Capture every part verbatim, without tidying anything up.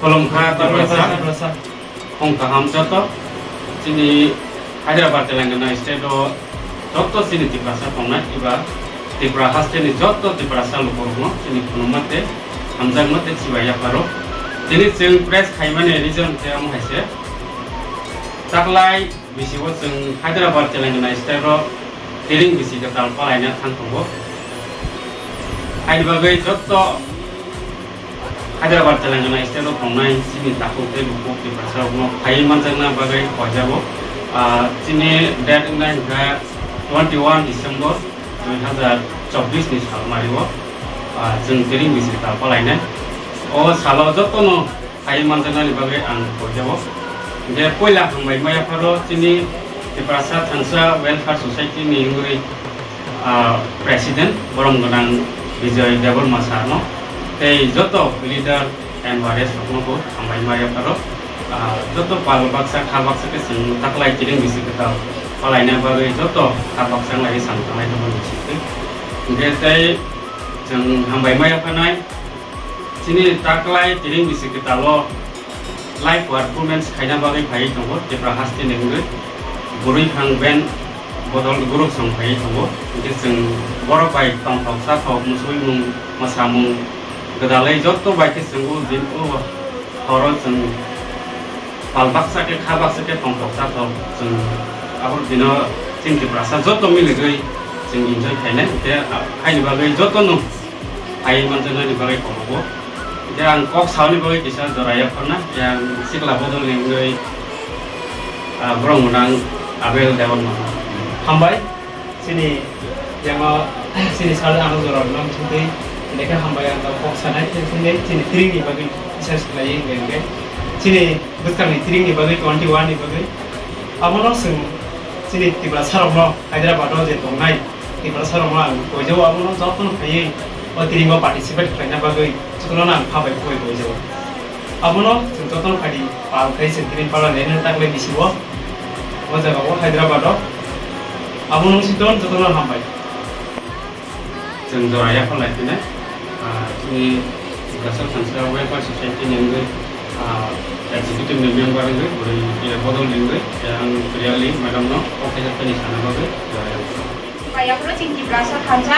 Khulumkha Tiprasa. Khung kaham joto. Chini Hyderabad Telangana state o joto chini Tiprasa tongnai eba Tripura haste ni joto Tiprasa lukurokno chini khulumma tei hamjakma tei chibai yapharo. Tini chwng press khaimani reason khe omo hai se. Taklai bisi o chwng Hyderabad Telangana state o tiring bisi kwtal palaina thang tongo. Haini bagwi joto Hyderabad Telangana state o tongnai chini takhuk tei bukhuk Tiprasa rokno phaiwi manjakna bagwi koijago. Ah, chini date wngkha twenty one December dui hazar chobbish ni salmari o, ah, chwng tiring bisi kwtal palainai. O salo jotono phaiwi manjaknani bagwi ang koijago. Hingkhe poila hambai maya pharo chini Tiprasa Thansa Welfare Society ni wngwi, ah, President borom gwnang Bijoy Debbarma sir no tei joto leader and warriors rok no bo hambai maya pharo, ah, joto pal baksa kha baksa khe chwng taklai tiring bisi kwtal palaina bagwi joto kha baksa wnglaigwi samung tanglai tongmani bisingtwi. Hingkhe tei chwng hambai maya phanai. Chini taklai tiring bisi kwtalo live performance khaina bagwi phaiwi tongo Tipra haste ni wngwi. Bwrwi phang band bodol group song phaiwi tongo. Hingkhe chwng borok bai tongthok sathok muchungmung mwsamung gwdalwi joto bai khe chwng o din o horo chwng pal baksa khe kha baksa khe tongthok sathok chwng aboni dino chini Tiprasa joto miligwi chwng enjoy khainai. Hingkhe haini bagwi jotono phaiwi manjaknani bagwi komogo. Hingkhe ang kok saoni bagwi kisa jora yapharna, yang sikla bodol ni wngwi, ah, borok gwnang Abel Debbarma. Hambai, chini yango, chini salo ang jora rwna muchungtwi, lekha hambai ang kok sanai, chini, chini tiring ni bagwi kisa siklai wngwi hingkhe. Chini bwskang ni tiring ni bagwi twenty one ni bagwi. Abono chwng chini Tiprasa rokno Hyderabad o je tongnai, Tiprasa rokno ang koijago, abono jotono phaiwi o tiringo participate khlaina bagwi jotono ang kha bai khogwi koijago. Abono chwng jotono phaidi pal khai chwng tini pala nene taklai bisi o, o jaga o Hyderabad o. Abono si don jotono hambai. Chwng jora yaphar lai phinai, ah, chini Tiprasa Thansa Welfare Society ni wngwi, ah, executive ni member wngwi, bwrwi, eh, bodol ni wngwi, eh, ang clearly madam no kok kaisa thani sana bagwi jora yaphar. Phai yapharo chini Tiprasa Thansa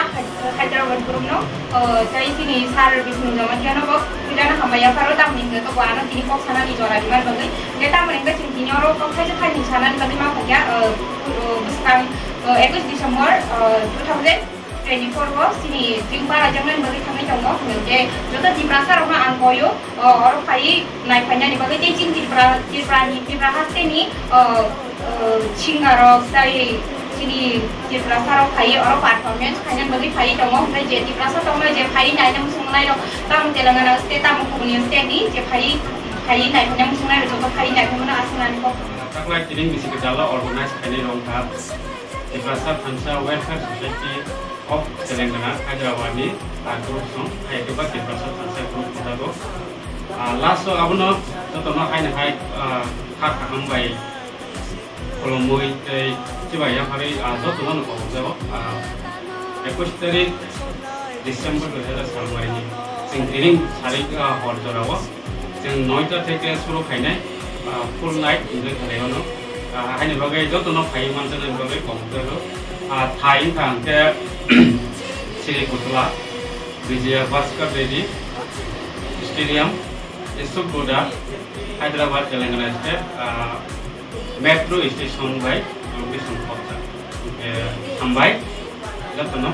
Hyderabad group no, eh, tei chini sir Bishnu Jamatia no bo pidana hambai yapharo, tamni hwnkhe kok ano tini kok sana ni jora dibar bagwi. Hwnkhe tamni hwnkhe chwng tini oro kok kaisa thani sana ni bagwi ma phaikha, eh, eh, bwskang, eh, ekush December, eh, two thousand twenty-four o chini Tripura rajyaknani bagwi thangwi tongo, hwnwi je joto Tiprasa rokno ang koyo, o, oro phaiwi naiphainani bagwi tei chini Tripura, Tripurani, Tripura hasteni, o, o, singer rok tei chini Tiprasa rok phaiwi oro performance khainani bagwi phaiwi tongo, hwnkhe je Tiprasa tongma je phaiwi naina muchungnai rok, tamo Telangana state, tamo kubuni state ni je phaiwi, phaiwi naiphaina muchungnai rok joto phaiwi naiphai mano aswk nani kok. Taklai tiring bisi kwchalo organize khainai rok wngkha. Tiprasa Thansa Welfare Society of Telangana, Hyderabad ni, ah, group song, hai khe ba Tiprasa Thansa group wngjago. Ah, last o abono jotono haino hai, ah, kha kaham bai khulumui tei chibai yapharwi, ah, jotono no kobokjago. Ah, ekush tarik December dui hazar salmari ni chwng tiring sari, ah, hor jorao. Chwng noita theke suru khainai, ah, full night enjoy khainai ono. Ah, haini bagwi jotono phaiwi manjaknai bagwi kok kwrwino. Ah, thai wngkha hwnkhe Sri Kutula, Vijaya Bhaskar Reddy Stadium, Yusuf Goda, Hyderabad, Telangana state, ah, metro station bai location khopjak. Hwnkhe hambai jotono.